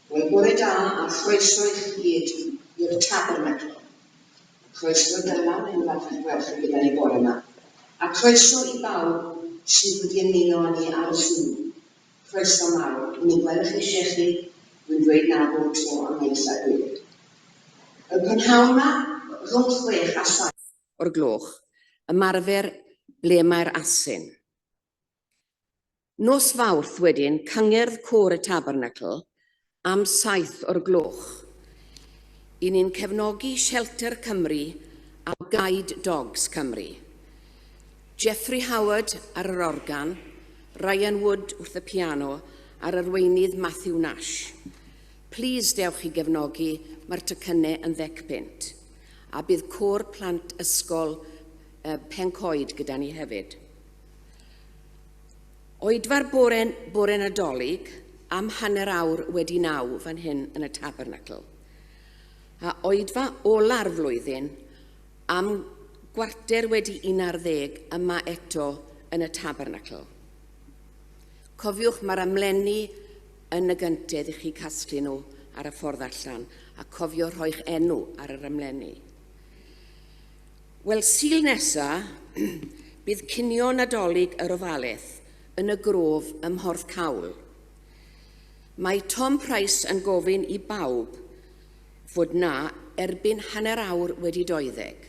Wel, bore da a chroeso i chi gyd i'r Tabernacl. Croeso Dylan, yn falch i'ch gweld chi gyda ni bore yma. A croeso i bawb sydd wedi ymuno â ni ar Zoom. Croeso mawr. Ni'n ni'n gweld eich eisiau chi, dwi'n dweud na bob tro am eitha gwir. Y prynhawn yma, rhwng 6 a 7 o'r gloch, ymarfer ble mae'r asyn. Nos Fawrth wedyn, cyngerdd Côr y Tabernacl am 7 o'r gloch. I ni'n cefnogi Shelter Cymru a Guide Dogs Cymru. Jeffrey Howard ar yr organ, Ryan Wood wrth y piano a'r arweinydd Matthew Nash. Plîs dewch i gefnogi, mae'r tocynnau yn ddec punt. A bydd côr plant ysgol uh, Pencoed gyda ni hefyd. Oedfa'r bore, bore Nadolig am hanner awr wedi naw fan hyn yn y Tabernacl. A oedfa ola'r flwyddyn am gwarter wedi 11 yma eto yn y Tabernacl. Cofiwch, mae'r amlenni yn y gyntedd i chi casglu nhw ar y ffordd allan a cofio rhoi'ch enw ar yr amlenni. Wel, Sul nesa, bydd cinio Nadolig yr Ofalaeth yn y Grof ym Mhorthcawl. Mae Tom Price yn gofyn i bawb fod na erbyn hanner awr wedi doeddeg.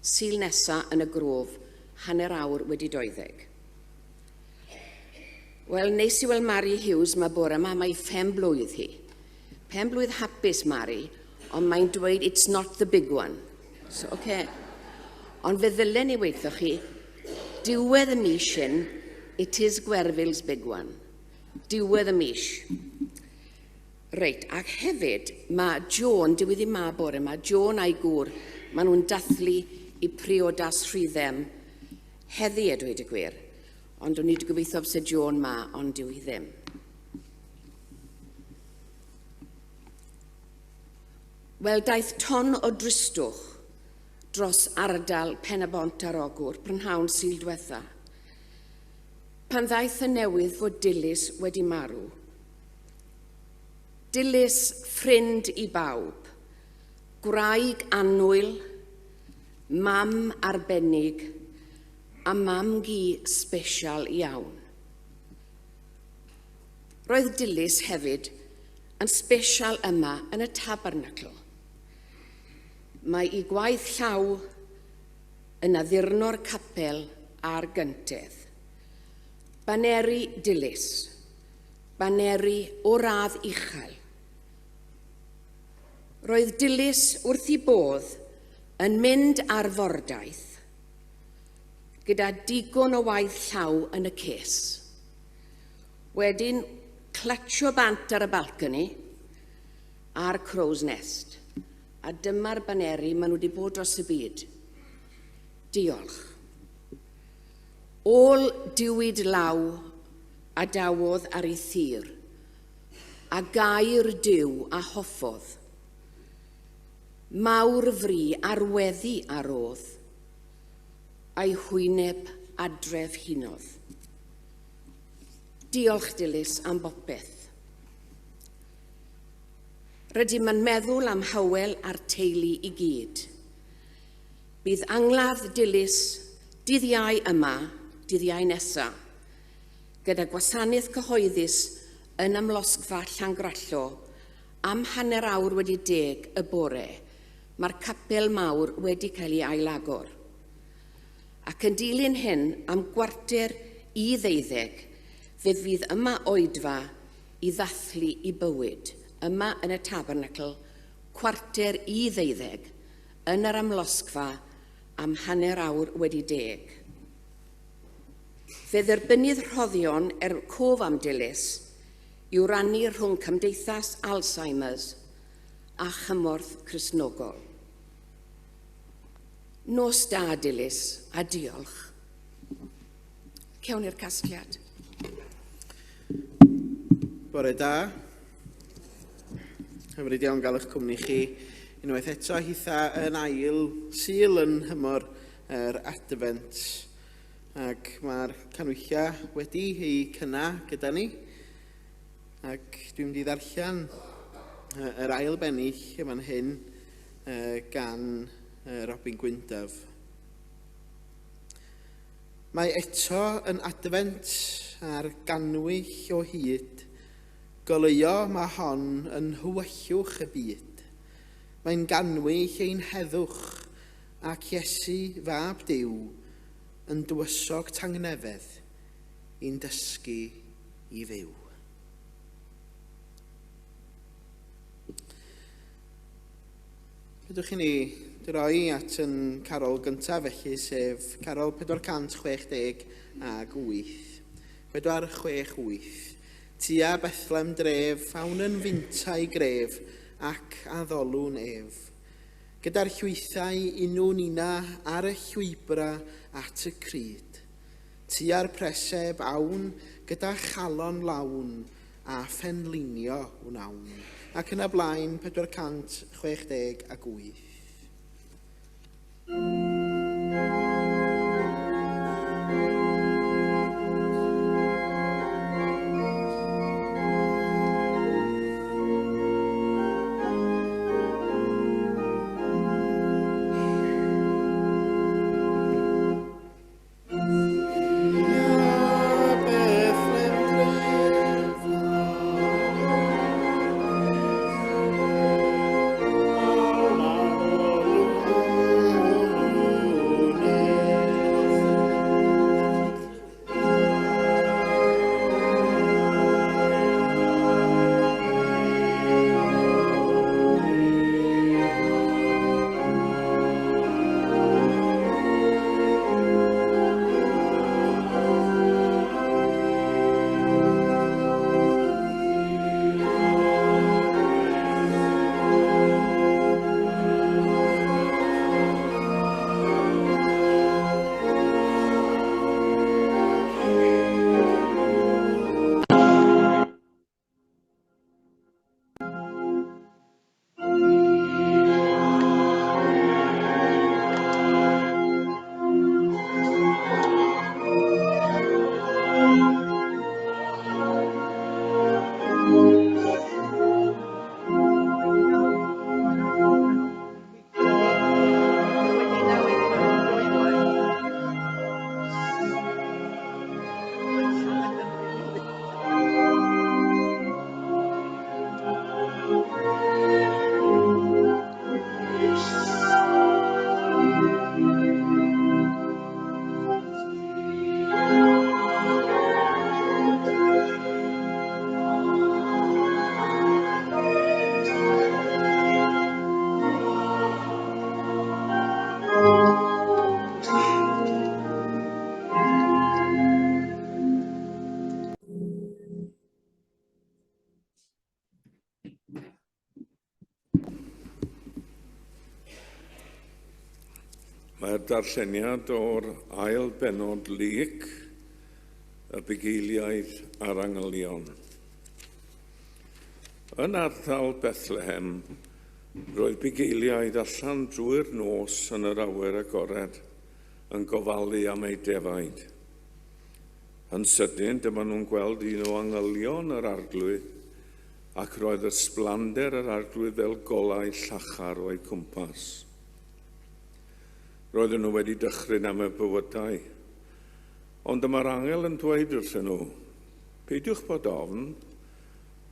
Sul nesa yn y Grof, hanner awr wedi doeddeg. Wel, neis i weld Mari Hughes ma bore yma, mae phen blwydd hi. Pen blwydd hapus, Mari, ond mae'n dweud it's not the big one. So, oce. Okay. Ond fe ddylen ni weithio chi, diwedd y mis hyn, it is Gwerfyl's big one. Diwedd y mis. Reit, ac hefyd, mae Joan, dyw i ddim ma bore, mae Joan a'i gŵr, maen nhw'n dathlu i priodas rhyddem heddi, a dweud y gwir. Ond o'n i wedi gobeithio byse Joan ma, ond dyw hi ddim. Wel, daeth ton o dristwch dros ardal Pen-y-bont ar Ogwr prynhawn Sul diwetha, pan ddaeth y newydd fod Dilys wedi marw. Dilys, ffrind i bawb, gwraig annwyl, mam arbennig a mam-gu sbesial iawn. Roedd Dilys hefyd yn sbesial yma yn y Tabernacl. Mae i gwaith llaw yn addurno'r capel a'r gyntedd. Baneri Dilys, baneri o radd uchel. Roedd Dilys wrth i bodd yn mynd ar fordaith gyda digon o waith llaw yn y ces. Wedyn, clatsio bant ar y balcony a'r crow's nest. A dyma'r baneri maen nhw wedi bod dros y byd. Diolch. Ôl diwyd law a dawodd ar ei thir, a gair Duw a hoffodd. Mawr fri ar weddi a rodd, a'i hwyneb adref hunodd. Diolch, Dilys, am bopeth. Rydym yn meddwl am Hywel a'r teulu i gyd. Bydd angladd Dilys dydd Iau yma, dydd Iau nesa, gyda gwasanaeth cyhoeddus yn Amlosgfa Llangrallo am hanner awr wedi deg y bore. Mae'r capel mawr wedi cael ei ailagor. Ac yn dilyn hyn, am 11:45, fe fydd yma oedfa i ddathlu i bywyd, yma yn y Tabernacl, 11:45, yn yr amlosgfa am 10:30. Fe dderbynydd rhoddion er cof am Dilys i'w rannu rhwng Cymdeithas Alzheimer's a Chymorth Cristnogol. Nos da, Dilys, a diolch. Cewn i'r casgliad. Bore da. Hyfryd iawn gael eich cwmni chi unwaith eto, hitha yn ail Sul yn nhymor yr Adfent. Ac mae'r canwyllau wedi eu cynna gyda ni. Ac dwi'n mynd i ddarllen yr ail bennill yn fan hyn gan Robin Gwyndaf. Mae eto yn Adfent a'r ganwyll o hyd, goleuo mae hon yn nhywyllwch y byd. Mae'n ganwyll ein heddwch ac Iesu, Fab Duw, yn dywysog tangnefedd i'n dysgu i fyw. Fedrwch chi ni droi at yn carol gyntaf felly, sef carol 468. 468. Tua Bethlem dref, awn yn fintai gref, ac addolwn ef. Gyda'r llwythau unwn una ar y llwybra at y cryd. Tua'r preseb awn gyda chalon lawn, a phenlinio wnawn, ac yn y blaen 468. Mae'r darlleniad o'r ail bennod Luc, y bugeiliaid a'r angylion. Yn ardal Bethlehem, roedd bugeiliaid allan drwy'r nos yn yr awyr agored yn gofalu am eu defaid. Yn sydyn, dyma nhw'n gweld un o angylion yr Arglwydd, ac roedd ysblander yr Arglwydd fel golau llachar o'u cwmpas. Roedden nhw wedi dychryn am eu bywydau. Ond dyma'r angel yn dweud wrthyn nhw, Peidiwch bod ofn,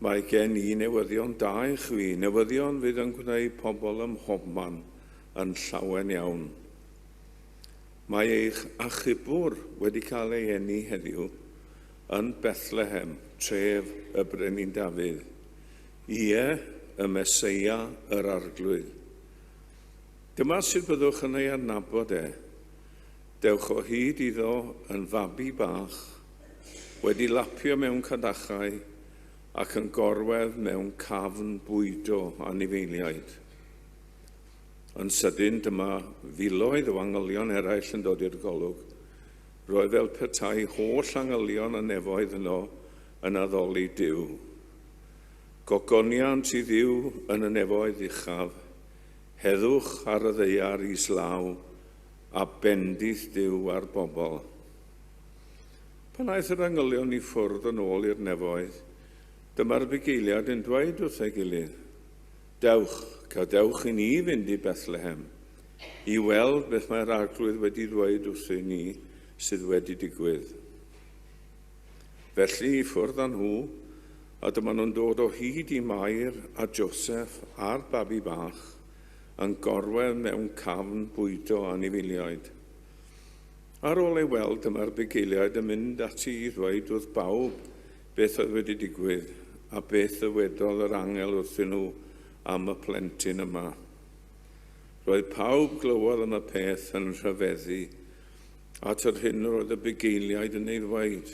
mae gen i newyddion da i chwi, newyddion fydd yn gwneud pobl ym mhobman yn llawen iawn. Mae eich achubwr wedi cael ei eni heddiw yn Bethlehem, tref y Brenin Dafydd. Ie, y Meseia yr Arglwydd. Dyma sut byddwch yn ei adnabod e. Dewch o hyd iddo yn fabi bach, wedi lapio mewn cadachau ac yn gorwedd mewn cafn bwydo anifeiliaid. Yn sydyn, dyma filoedd o angylion eraill yn dod i'r golwg. Roedd fel petai holl angylion y nefoedd yno yn addoli Duw. Gogoniant i Dduw yn y nefoedd uchaf, heddwch ar y ddaear islaw, a bendith Duw ar bobl. Pan aeth yr angylion i ffwrdd yn ôl i'r nefoedd, dyma'r bugeiliad yn dweud wrth ei gilydd, Dewch, gadewch i ni fynd i Bethlehem, i weld beth mae'r Arglwydd wedi ddweud wrthyn ni sydd wedi digwydd. Felly i ffwrdd â nhw, a dyma nhw'n dod o hyd i Mair a Joseph a'r babi bach yn gorwedd mewn cafn bwydo anifeiliaid. Ar ôl ei weld, dyma'r bugeiliaid yn mynd ati i ddweud wrth bawb beth oedd wedi digwydd a beth ddywedodd yr angel wrthyn nhw am y plentyn yma. Roedd pawb glywodd am y peth yn rhyfeddu at yr hyn roedd y bugeiliaid yn ei ddweud.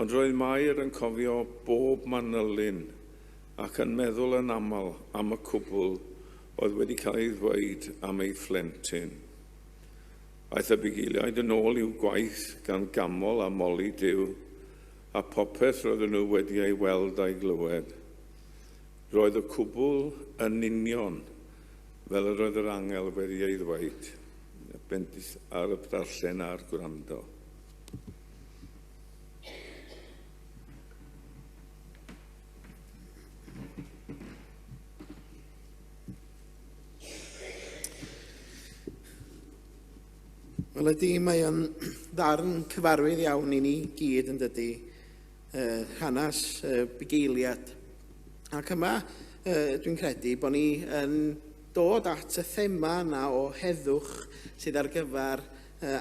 Ond roedd Mair yn cofio bob manylyn ac yn meddwl yn aml am y cwbl oedd wedi cael ei ddweud am ei phlentyn. Aeth y bugeiliaid yn ôl i'w gwaith gan gamol a moli Duw, a popeth roedden nhw wedi ei weld a'i glywed. Roedd y cwbl yn union fel yr oedd yr angel wedi ei ddweud. Bendith ar y darllen a'r gwrando. Wel ydy, mae o'n ddarn cyfarwydd iawn i ni gyd yn dydy, hanes bugeiliad. Ac yma, dwi'n credu bod ni yn dod at y thema yna o heddwch sydd ar gyfer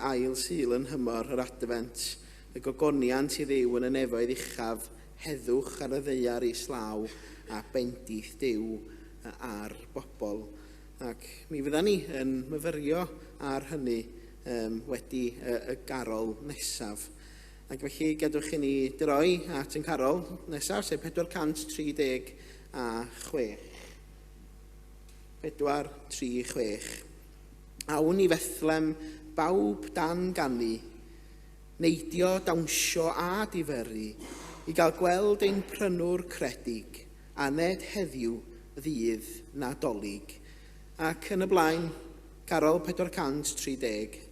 ail Sul yn nhymor yr Adfent, y gogoniant i Dduw yn y nefoedd uchaf, heddwch ar y ddaear islaw a bendith Duw ar bobl. Ac mi fydda ni yn myfyrio ar hynny wedi y garol nesaf. Ac felly gadwch i ni droi at yn carol nesaf, sef 436. 436. Awn i Fethlem bawb dan ganu, neidio, dawnsio a diferu, i gael gweld ein prynwr credig, aned heddiw ddydd Nadolig. Ac yn y blaen, carol 436.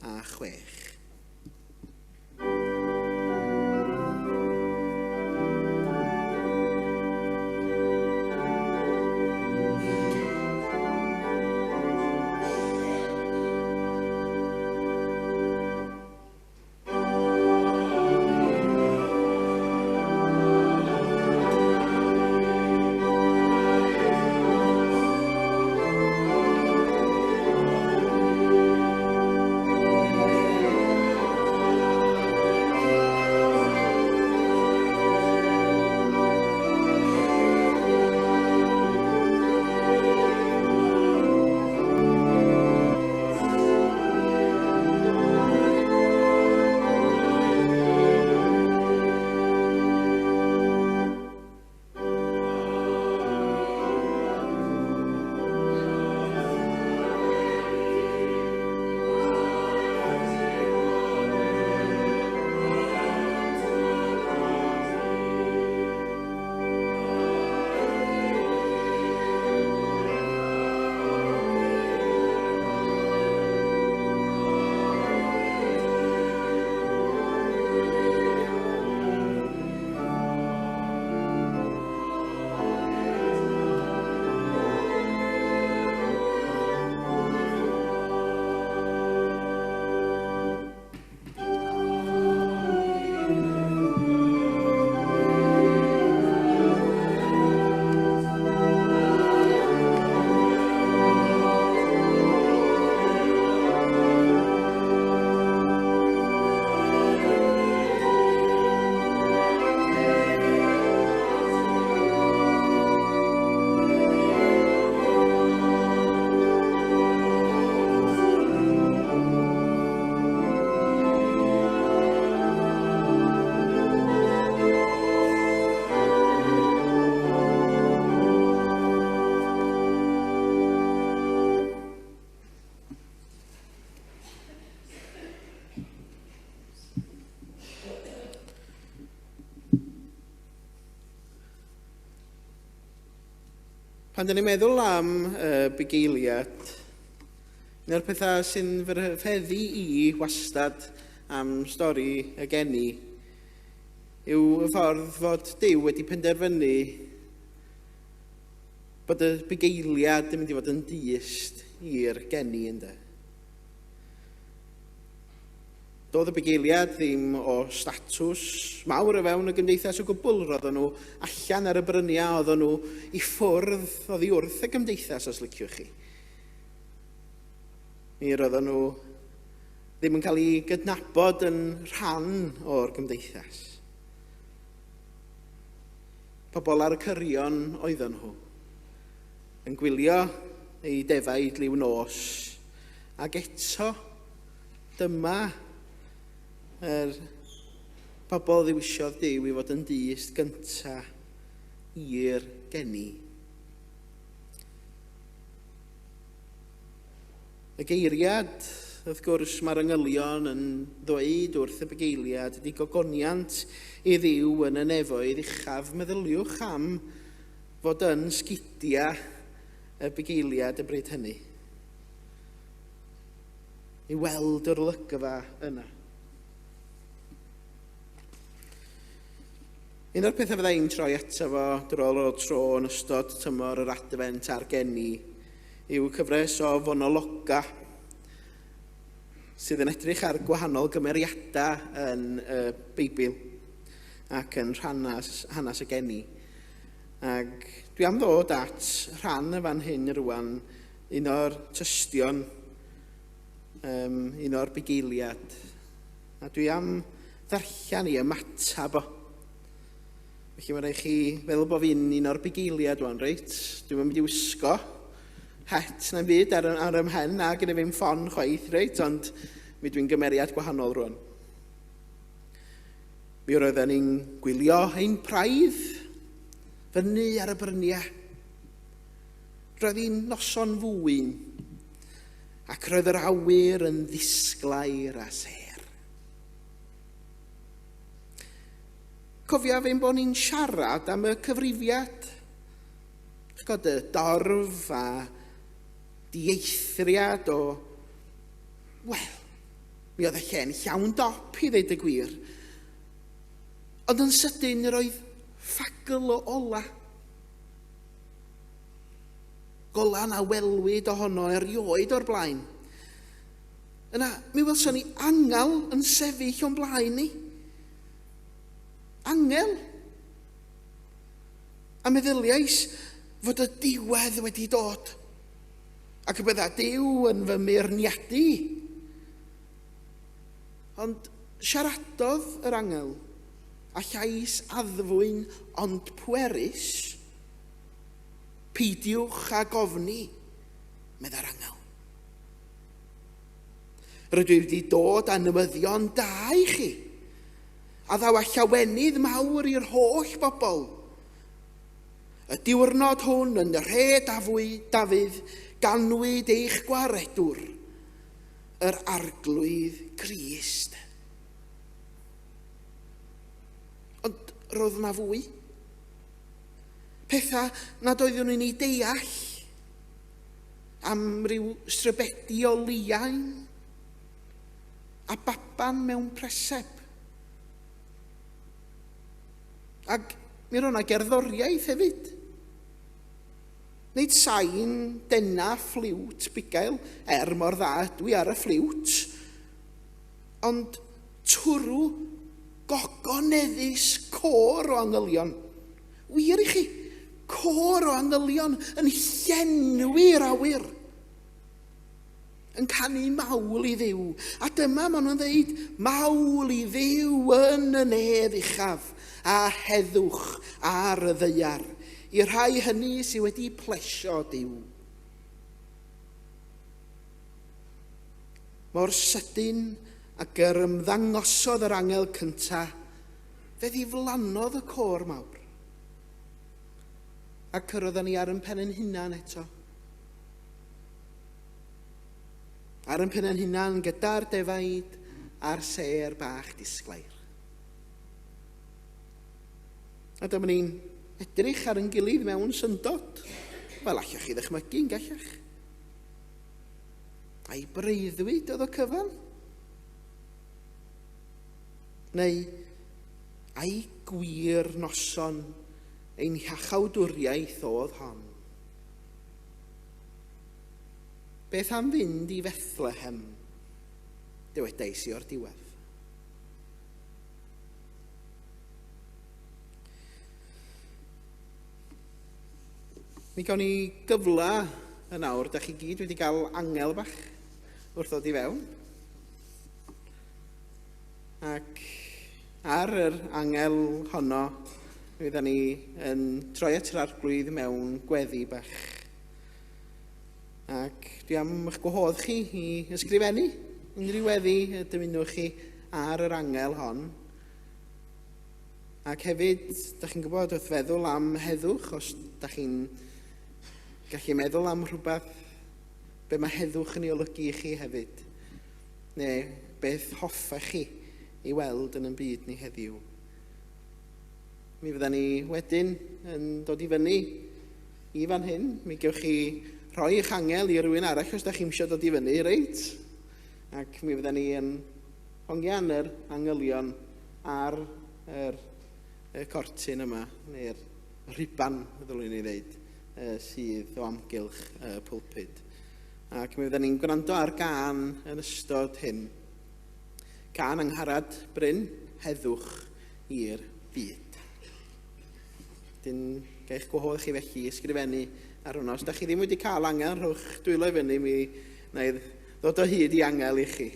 Pan dyn ni'n meddwl am bugeiliad, un o'r pethau sy'n fy rhyfeddu i wastad am stori y geni yw y ffordd fod Duw wedi penderfynu bod y bugeiliad yn mynd i fod yn dyst i'r geni, ynde. Doedd y bugeiliad ddim o statws mawr o fewn y gymdeithas o gwbl. Roedden nhw allan ar y bryniau, oedden nhw i ffwrdd oddi wrth y gymdeithas, os liciwch chi. Mi roedden nhw ddim yn cael eu gydnabod yn rhan o'r gymdeithas. Pobl ar y cyrion oedden nhw, yn gwylio eu defaid liw nos, ac eto dyma yr pobl ddewisiodd Duw i fod yn dyst gynta i'r geni. Y geiriad, wrth gwrs, mae'r angylion yn ddweud wrth y bugeiliad ydy gogoniant i Dduw yn y nefoedd uchaf. Meddyliwch am fod yn sgidiau y bugeiliad y bryd hynny. I weld yr olygfa yna. Un o'r pethau fydda i'n troi ato fo dro ar ôl tro yn ystod tymor yr Adfent a'r geni yw cyfres o fonologa sydd yn edrych ar gwahanol gymeriadau yn y Beibl ac yn rhanas, hanes y geni. Ac dwi am ddod at rhan y fan hyn rwan, un o'r tystion, un o'r bugeiliad. A dwi am ddarllen i ymateb o. Felly mae'n rhaid chi feddwl bod fi'n un o'r bugeiliad wan, reit? Dwi'm yn mynd i wisgo het na'n byd ar y mhen, a gyda fi'n ffon chwaith, reit? Ond mi dwi'n gymeriad gwahanol rwan. Mi roedden ni'n gwylio ein praidd fyny ar y bryniau. Roedd hi'n noson fwyn, ac roedd yr awyr yn ddisglair a sêr. Cofiaf ein bod ni'n siarad am y cyfrifiad. Ch'god, y dorf a dieithriad o... Wel, mi oedd y lle'n llawn dop i ddeud y gwir. Ond yn sydyn roedd ffagl o ola. Gola na welwyd ohono erioed o'r blaen. Yna, mi welson ni angel yn sefyll o'n blaen ni. Angel. A meddyliais fod y diwedd wedi dod, ac y bydda Duw yn fy meirniadu. Ond siaradodd yr angel, a llais addfwyn ond pwerus, Peidiwch ag ofni, meddai'r angel. Rydw i wedi dod â newyddion da i chi, a ddaw â llawenydd mawr i'r holl bobl. Y diwrnod hwn yn nhre Dafydd ganwyd eich gwaredwr, yr Arglwydd Crist. Ond roedd yna fwy. Pethau nad oeddwn i'n ei deall am ryw strybedi o liain a baban mewn preseb. Ac mi roedd yna gerddoriaeth hefyd. Nid sain dena ffliwt bugail, er mor dda ydw i ar y ffliwt, ond twrw gogoneddus côr o angylion. Wir i chi, côr o angylion yn llenwi'r awyr, yn canu mawl i Dduw. A dyma maen nhw'n dweud, mawl i Dduw yn y nef uchaf, a heddwch ar y ddaear, i'r rhai hynny sydd wedi plesio Duw. Mor sydyn ag yr ymddangosodd yr angel cyntaf, fe ddiflannodd y côr mawr. Ac yr oedden ni ar yn pen yn hunan eto. Ar yn pen yn hunan gyda'r defaid a'r sêr bach disglair. A dyma ni'n edrych ar yn gilydd mewn syndod. Fel allwch chi ddychmygu yn gallach. A'i breuddwyd oedd o cyfan? Neu a'i gwir noson ein hiachawdwriaeth oedd hon? Beth am fynd i Fethlehem? Dywedais i o'r diwedd. Mi gawn ni gyfle yn awr, da chi gyd wedi cael angel bach wrth ddod i fewn. Ac ar yr angel honno, mi fydda ni yn troi at yr arglwydd mewn gweddi bach. Ac dwi am eich gwahodd chi i ysgrifennu unrhyw weddi y dymunwch chi ar yr angel hon. Ac hefyd, da chi'n gwybod, wrth feddwl am heddwch, os da chi'n gallu meddwl am rhywbeth, be mae heddwch yn ei olygu i chi hefyd, neu beth hoffech chi ei weld yn y byd ni heddiw. Mi fydda ni wedyn yn dod i fyny i fan hyn. Mi gewch chi rhoi eich angel i rywun arall os da chi'n eisiau dod i fyny, reit? Ac mi fydda ni yn hongian yr angylion ar yr, y cortyn yma, neu'r rhuban, ddylwn i ddeud, sydd o amgylch y pulpud. Ac mi fydden ni'n gwrando ar gân yn ystod hyn. Cân Angharad Bryn, Heddwch i'r Byd. Dyn, gael eich gwahodd chi felly i ysgrifennu ar hwnna. Os da chi ddim wedi cael angel, rhowch dwylo i fyny, mi wna i ddod o hyd i angel i chi.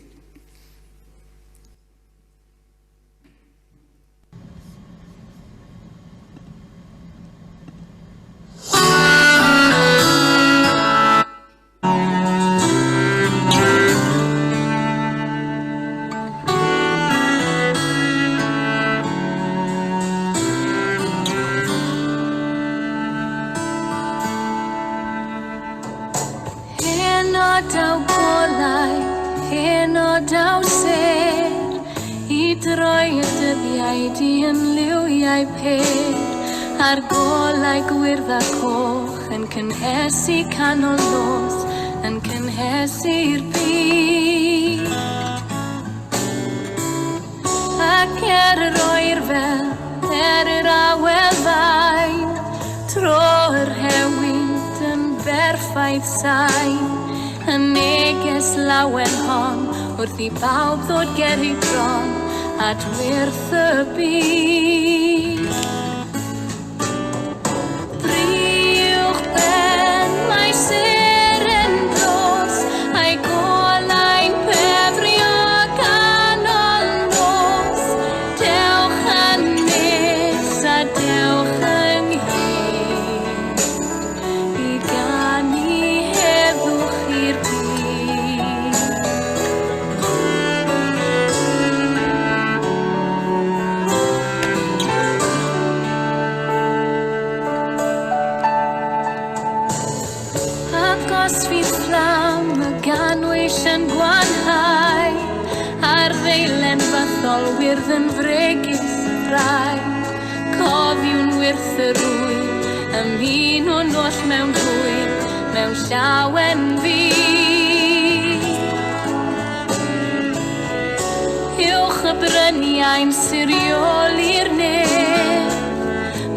Heno daw golau, heno daw sêr, I droi y dyddiau du yn liwiau pêr, A'r golau gwyrdd a coch yn cynhesu canol nos, Yn cynhesu'r byd. Ac er yr oerfel, er yr awel fain, Tro yr rhewyd yn berffaith sain, Y neges lawen hon wrth i bawb ddod ger ei bron at wyrth y byd. Briwch ben mae seren dros, a'i golau'n pefrio ganol nos. Dewch yn nes a dewch ynghyd i ganu heddwch i'r byd. Ac os fydd fflam y ganwyll yn gwanhau, a'r ddeilen fythol wyrdd yn fregus frai, cofiwn wyrth yr wyl, ymunwn oll mewn hwyl, mewn llawen fyd. Uwch y bryniau'n siriol i'r nef,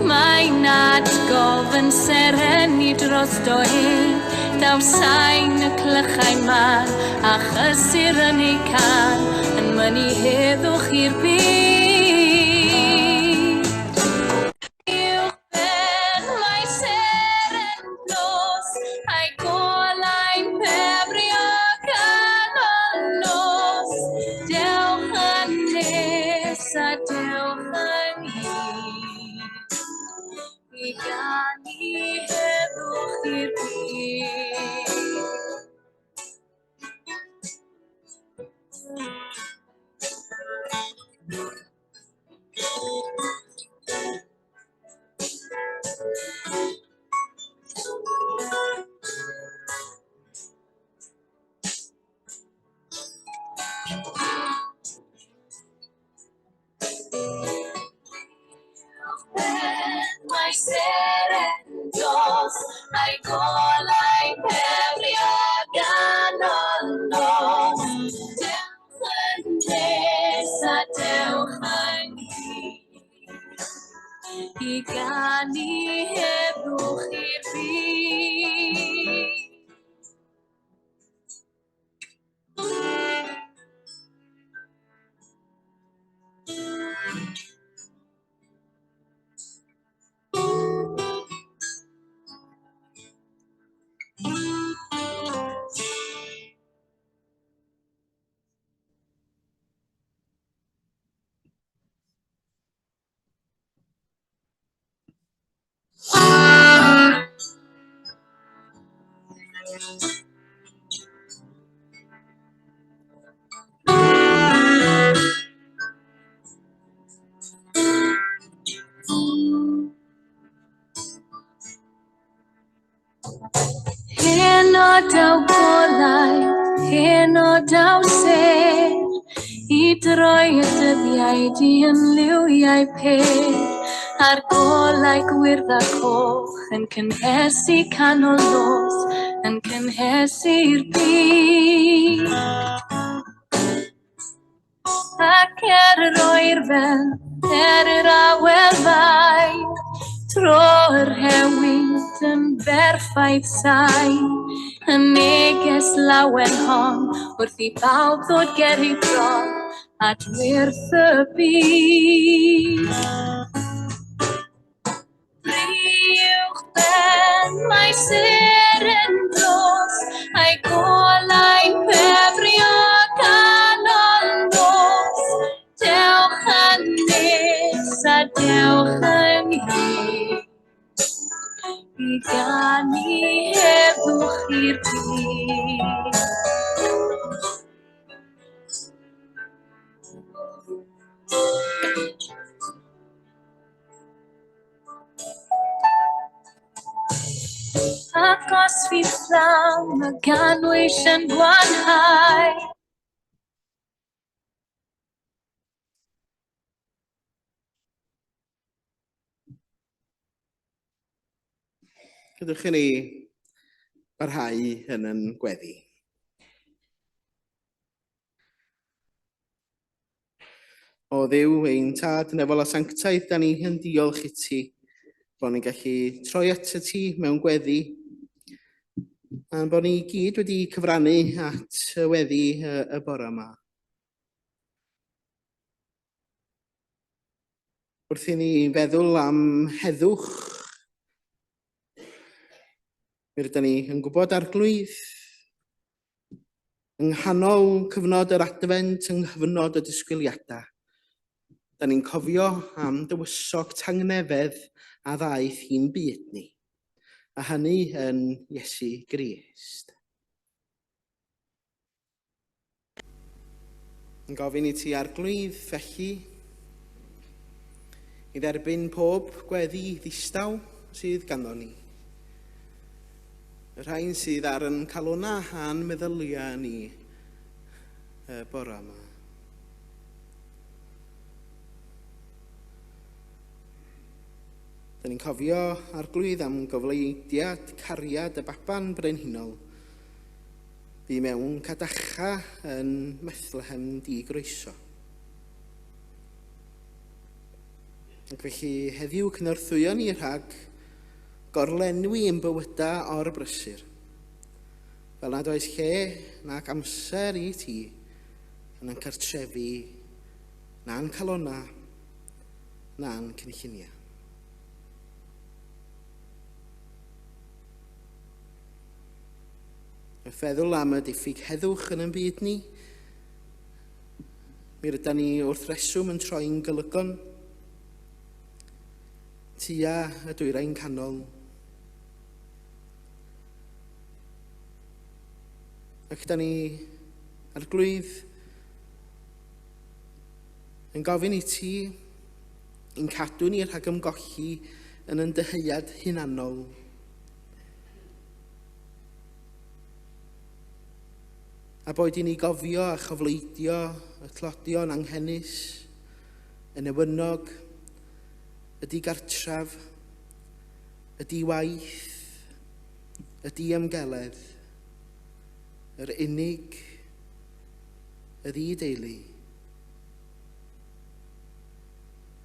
mae'n atgof yn serennu drosto ef. Daw sain y clychau mân a chysur yn eu cân, yn mynnu heddwch i'r byd. Uwchben mae seren nos, a'i golau'n pefrio canol nos. Dewch yn nes a dewch ynghyd i ganu heddwch i'r byd. I ganu heddwch i'r byd. Heno daw golau, heno daw sêr, i droi y dyddiau di yn liwiau pêr, a'r golau gwyrdd a coch yn cynhesu canol nos, yn cynhesu'r byd. Ac er yr oerfel, er yr awel fai, tro yr hewyd yn berffaith sain, y neges lawen hon, wrth i bawb ddod ger ei bron, at wyrth y byd. Briwch ben, mae seren dros, a'i golau'n pefrio canol nos. Dewch yn nes a dewch ynghyd, i ganu heddwch i'r byd. Ac os fydd fflam y ganwyll yn gwanhau, Gadewch i ni barhau yn yn gweddi. O Dduw, ein Tad nefol a sanctaidd, da ni yn diolch i ti bod ni'n gallu troi at y ti mewn gweddi, a'n bod ni gyd wedi cyfrannu at y weddi y, y bore yma. Wrth i ni feddwl am heddwch, mi rydyn ni yn gwybod arglwydd Yng nghanol cyfnod yr Adfent, yng nghyfnod y disgwyliadau, da ni'n cofio am dywysog tangnefedd a ddaeth i'n byd ni, a hynny yn Iesu Grist. Yn gofyn i ti arglwydd felly i dderbyn pob gweddi ddistaw sydd ganddo ni. Y rhain sydd ar yn calona a'n meddyliau ni y bore yma. Dyn ni'n cofio arglwydd am gofleidiad cariad y baban brenhinol. Bu mewn cadacha yn Methlehem di groeso. Ac felly heddiw cynorthwyo ni rhag gorlenwi ein bywydau o'r brysur, fel nad oes lle nac amser i ti yn ein cartrefi, na'n calonnau, na'n cynlluniau. Wrth feddwl am y diffyg heddwch yn ein byd ni, mi rydan ni wrth reswm yn troi'n golygon tua y dwyrain canol. Ac da ni, arglwydd, yn gofyn i ti i'n cadw ni rhag ymgolli yn yn dyheuad hunanol. A boed i ni gofio a chofleidio y tlodion anghenus, y newynog, y digartref, y di-waith, y diymgeledd, yr unig, y ddi-deulu.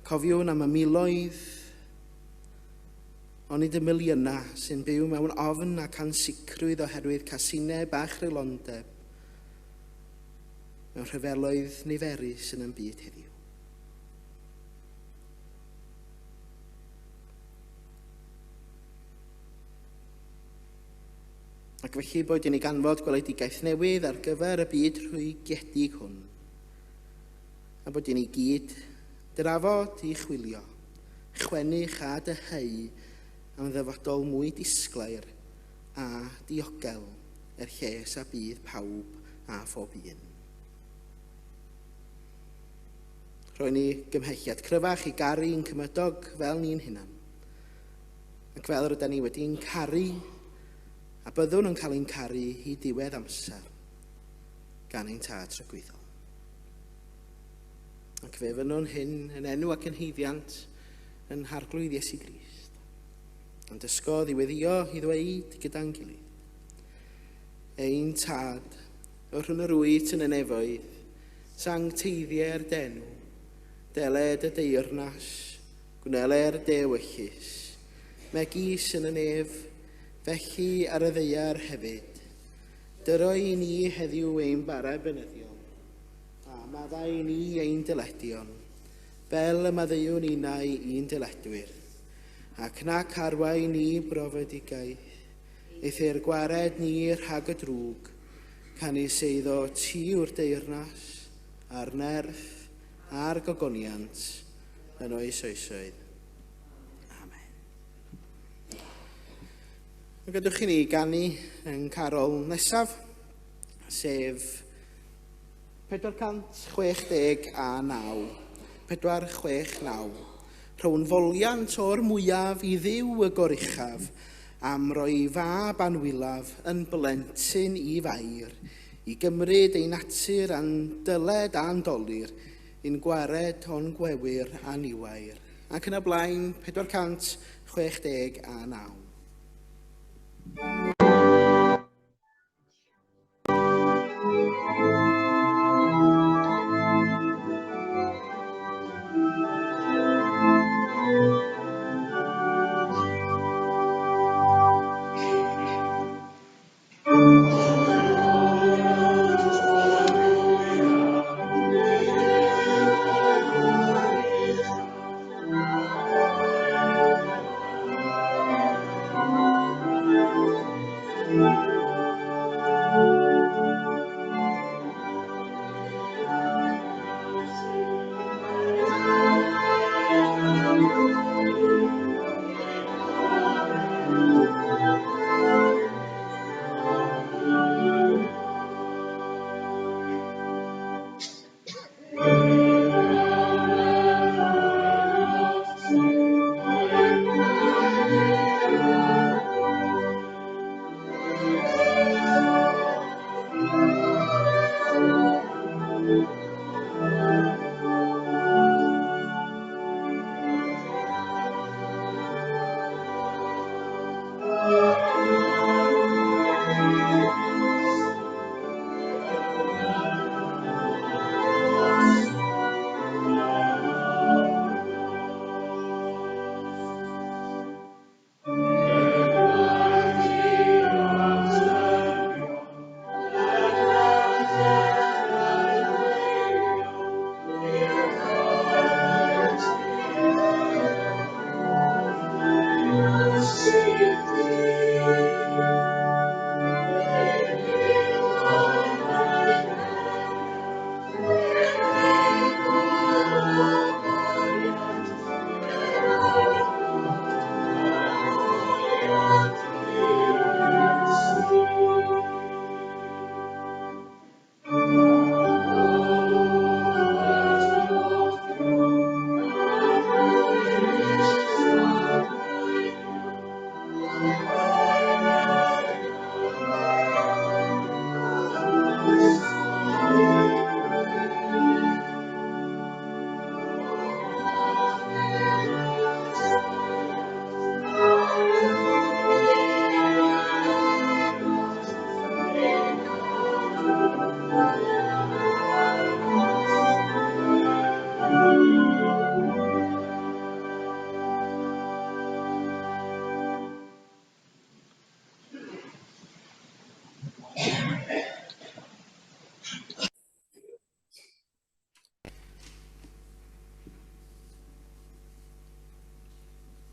Cofiwn am y miloedd Onid y miliynau sy'n byw mewn ofn ac ansicrwydd oherwydd casineb a chreulondeb mewn rhyfeloedd niferus yn ein byd heddiw. Ac felly boed i ni ganfod gweledigaeth newydd ar gyfer y byd rhwygiedig hwn, a bod i ni gyd drafod i chwilio, chwennych a dyheu am ddyfodol mwy disglair a diogel er lles a bydd pawb a phob un. Rhoi ni gymhelliad cryfach i garu ein cymydog fel ni'n hunan. Ac fel rydyn ni wedi'n caru, a byddwn yn cael ein caru i diwedd amser gan ein tad tragwyddol. Ac fe fynnwn hyn yn enw ac yn haeddiant yn Harglwydd Iesu Grist. Ond dysgodd i weddio i ddweud gyda'n gilydd. Ein tad, yr hwn yr wyt yn y nefoedd, sancteiddier d'enw, deled y deyrnas, gwneler d'ewyllys, megis yn y nef, felly ar y ddaear hefyd. Dyro i ni heddiw ein bara beunyddiol, a maddau i ni ein dyledion, fel y maddeuwn ninnau i'n dyledwyr, ac nac arwain ni i brofedigaeth, eithr gwared ni rhag y drwg, canys eiddo ti yw'r deyrnas, a'r nerth, a'r gogoniant, yn oes oesoedd. Amen. Gadwch i ni ganu yn carol nesaf, sef 469. 469. Rhown foliant o'r mwyaf i Dduw y goruchaf, am roi fab anwylaf yn blentyn i Fair, i gymryd ei natur a'n dyled a'n dolur, i'n gwared o'n gwewyr a niwair. Ac yn y blaen, 469.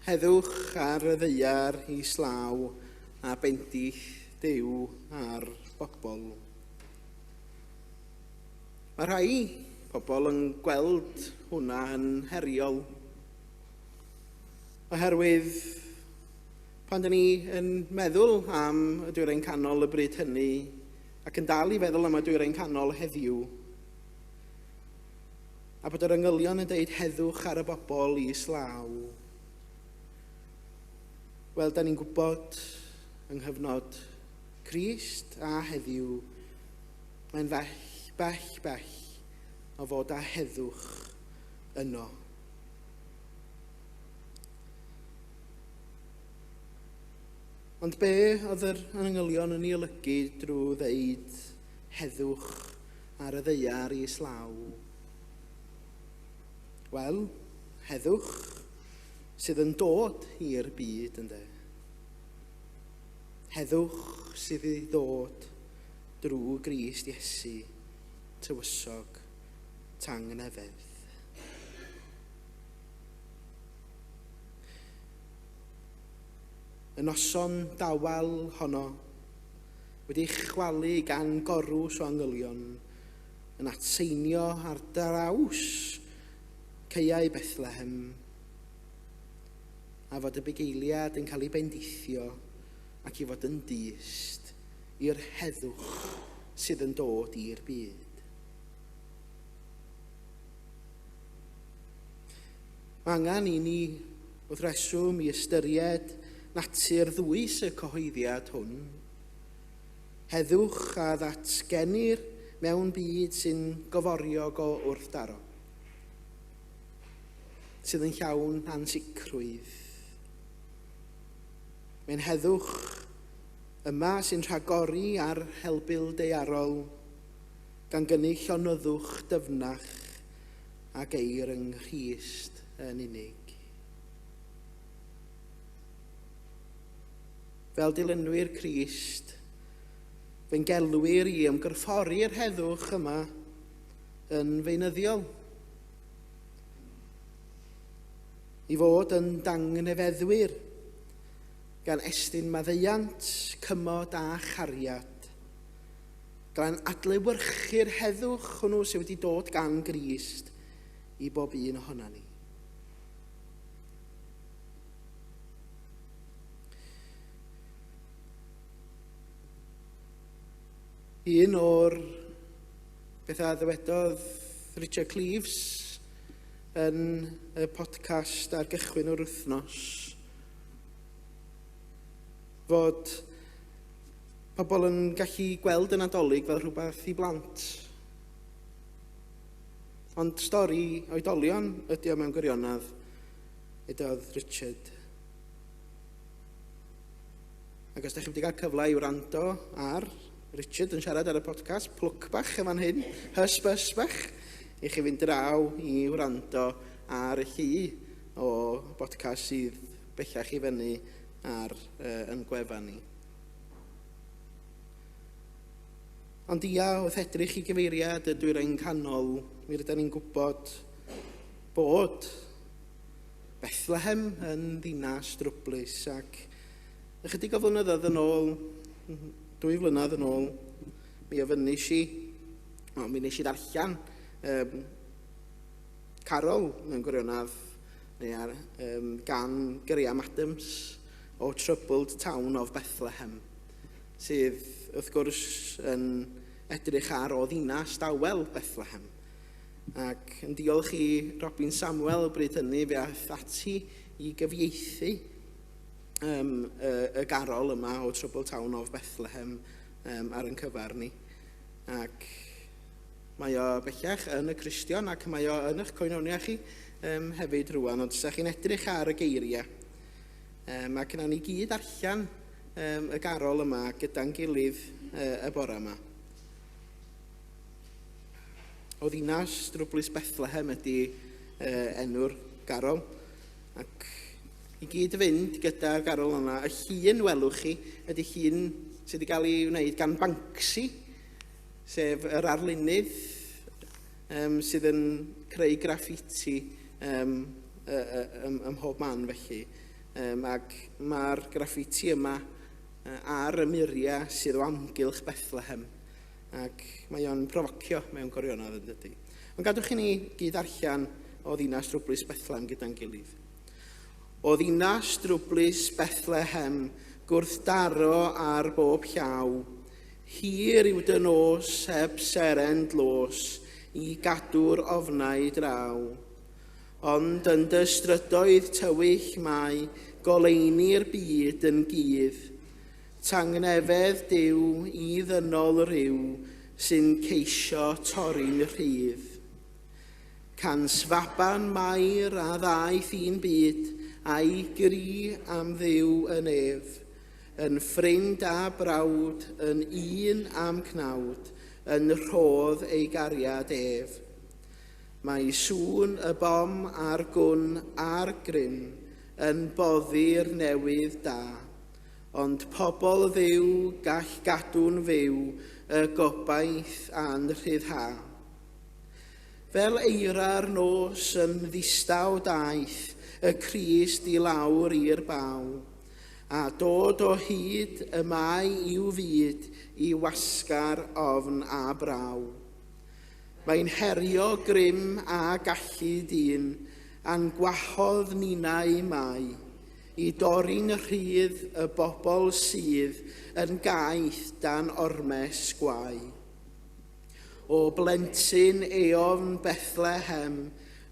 Heddwch ar y ddaear islaw a bendith Duw ar bobl. Mae rhai pobl yn gweld hwnna yn heriol. Oherwydd pan dyn ni yn meddwl am y Dwyrain Canol y bryd hynny, ac yn dal i feddwl am y Dwyrain Canol heddiw, a bod yr angylion yn deud heddwch ar y bobl islaw. Wel, da ni'n gwybod yng nghyfnod Crist a heddiw, mae'n fell, bell, bell o fod â heddwch yno. Ond be oedd yr angylion yn ei olygu drwy ddeud heddwch ar y ddaear islaw? Wel, heddwch sydd yn dod i'r byd, ynde. Heddwch sydd i ddod drwy Grist Iesu, tywysog tangnefedd. Y noson dawel honno, wedi chwalu gan gorws o angylion, yn atseinio ar draws caeau Bethlehem, a fod y bugeiliad yn cael ei bendithio ac i fod yn dyst i'r heddwch sydd yn dod i'r byd. Mae angen i ni wrth reswm i ystyried natur ddwys y cyhoeddiad hwn. Heddwch a ddatgenir mewn byd sy'n goforiog o wrthdaro, sydd yn llawn ansicrwydd. Mae'n heddwch yma sy'n rhagori ar helbul daearol, gan gynnig llonyddwch dyfnach a geir yng Nghrist yn unig. Fel dilynwyr Crist, fe'n gelwir i ymgorffori'r heddwch yma yn feunyddiol. I fod yn dangnefeddwyr, gan estyn maddeuant, cymod a chariad, gan adlewyrchu'r heddwch hwnnw sydd wedi dod gan Grist i bob un ohonan ni. Un o'r bethau ddywedodd Richard Cleves yn y podcast ar gychwyn yr wythnos, fod pobl yn gallu gweld y Nadolig fel rhywbeth i blant. Ond stori oedolion ydy o mewn gwirionedd, edodd Richard. Ac os da chi wedi cael cyfle i wrando ar Richard yn siarad ar y podcast, plwc bach yn fan hyn, hysbys bach, i chi fynd draw i wrando ar y llu o podcast sydd bellach i fyny ar yn gwefan ni. Ond ia, wrth edrych i gyfeiriad y Dwyrain Canol, mi rydyn ni'n gwybod bod Bethlehem yn ddinas drwblus ac ychydig o flynyddoedd yn ôl, 2 flynedd yn ôl, mi ofynnis i, o, mi nes i ddarllen carol mewn gwirionedd, neu ar, gan Graham Adams o Troubled Town of Bethlehem, sydd wrth gwrs yn edrych ar o ddinas dawel Bethlehem. Ac yn diolch i Robin Samuel y bryd hynny, fe aeth ati i gyfieithu y garol yma o Troubled Town of Bethlehem ar ein cyfer ni. Ac mae o bellach yn y Cristion ac mae o yn eich coenonia chi hefyd rwan, ond os chi'n edrych ar y geiriau, ac yna ni gyd allan y garol yma gyda'n gilydd y bore yma. O ddinas drwblus Bethlehem ydy enw'r garol, ac i gyd fynd gyda'r garol yna, y llun welwch chi ydy llun sydd wedi cael ei wneud gan Banksy, sef yr arlunydd sydd yn creu graffiti ym mhob man felly. Ac mae'r graffiti yma ar y muriau sydd o amgylch Bethlehem. Ac mae o'n profocio mewn gwirionedd, yn dydy. Ond gadwch i ni gyd ddarllen o ddinas drwblus Bethlehem gyda'n gilydd. O ddinas drwblus Bethlehem, gwrthdaro ar bob llaw, hir yw dy nos heb seren dlos i gadw'r ofnau draw. Ond yn dy strydoedd tywyll mae goleuni'r byd yn gudd, tangnefedd Duw i ddynol ryw sy'n ceisio torri'n rhydd. Cans faban Mair a ddaeth i'n byd a'i gri am Dduw yn ef, yn ffrind a brawd, yn un am cnawd, yn rhodd ei gariad ef. Mae sŵn y bom a'r gwn a'r grym yn boddi'r newydd da. Ond pobl Dduw gall gadw'n fyw y gobaith a'n rhyddha. Fel eira'r nos yn ddistaw daeth y Crist i lawr i'r baw, a dod o hyd y mae i'w fyd i wasgar ofn a braw. Mae'n herio grym a gallu dyn, a'n gwahodd ninnau mai, i dorri'n rhydd y bobl sydd yn gaeth dan ormes gwae. O blentyn eofn Bethlehem,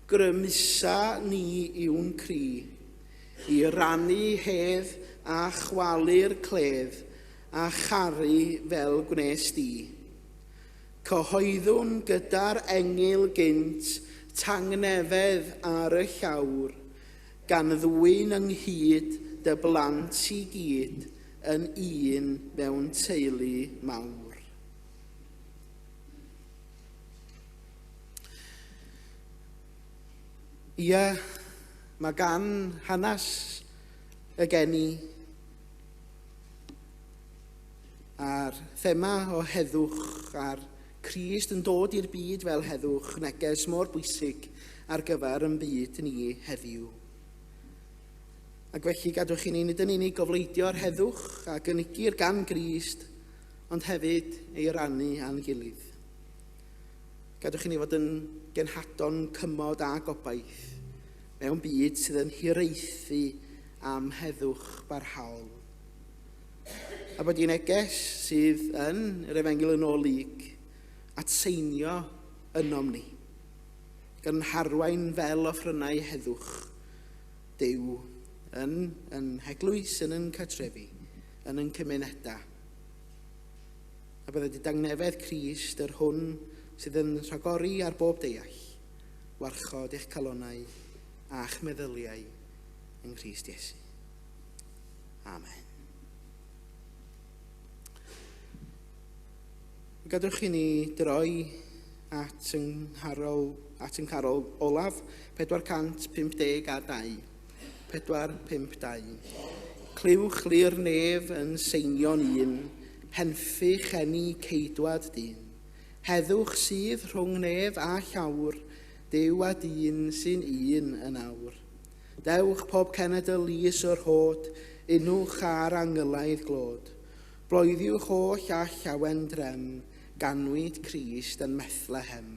grymusa ni yw'n cri, i rannu hedd a chwalu'r cledd, a charu fel gwnes di. Cyhoeddwn gyda'r engyl gynt tangnefedd ar y llawr, gan ddwyn ynghyd dy blant i gyd yn un mewn teulu mawr. Ia, mae gan hanes y geni A'r thema o heddwch a'r Crist yn dod i'r byd fel heddwch, neges mor bwysig ar gyfer yn byd ni heddiw. Ac felly gadwch i ni nid yn unig gofleidio'r heddwch a gynigir gan Grist, ond hefyd ei rannu â'n gilydd. Gadwch i ni fod yn genhadon cymod a gobaith mewn byd sydd yn hiraethu am heddwch barhaol. A bod i neges sydd yn yr Efengyl yn ôl Luc atseinio ynom ni, gan harwain fel offrynnau heddwch Duw yn yn heglwys, yn yn cartrefi, yn yn cymunedau. A byddai di dangnefedd Crist, yr hwn sydd yn rhagori ar bob deall, warchod eich calonnau a'ch meddyliau yng Nghrist Iesu. Amen. Gadwch i ni droi at yng ngharol, at yng ngharol olaf 452. 452. Clywch lu'r nef yn seinio'n un, henffych eni ceidwad dyn. Heddwch sydd rhwng nef a llawr, Duw a dyn sy'n un yn awr. Dewch pob cenedl lys o'r hod, unwch ar angylaidd glod. Bloeddiwch oll a llawen drem, ganwyd Crist yn Methlehem.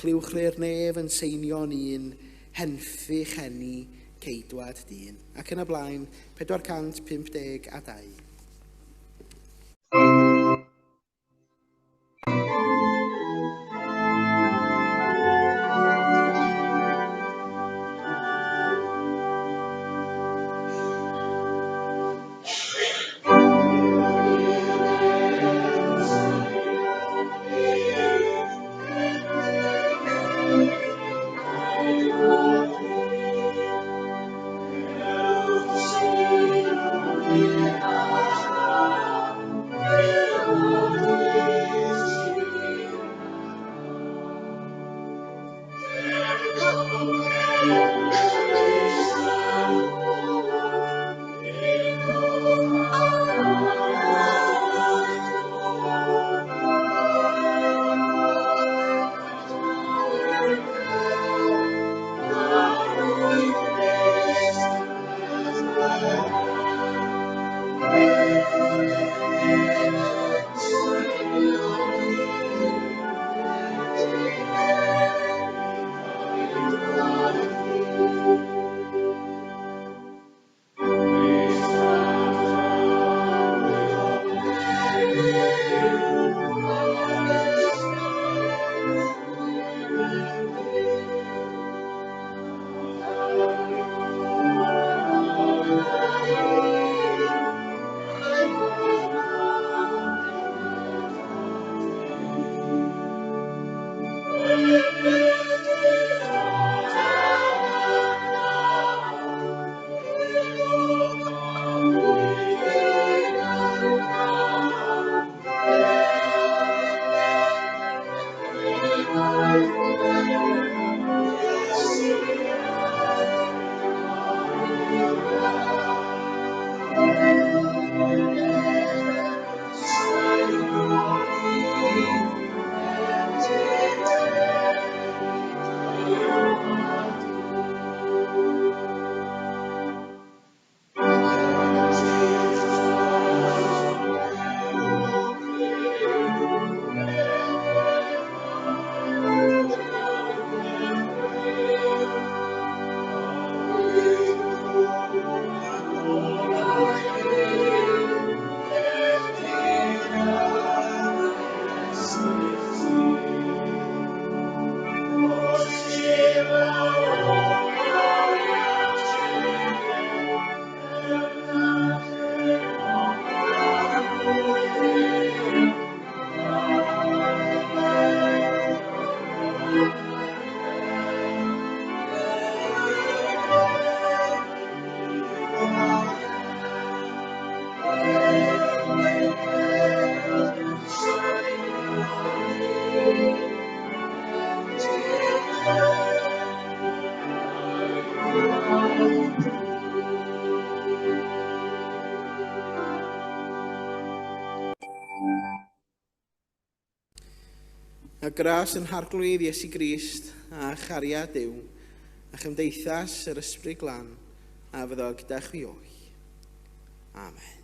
Clywch le'r nef yn seinio'n un, henffych eni ceidwad dyn. Ac yn y blaen, 452. Yeah. A gras yn harglwydd Iesu Grist a chariad Duw a chymdeithas yr Ysbryd Glân a fyddo gyda chwi oll. Amen.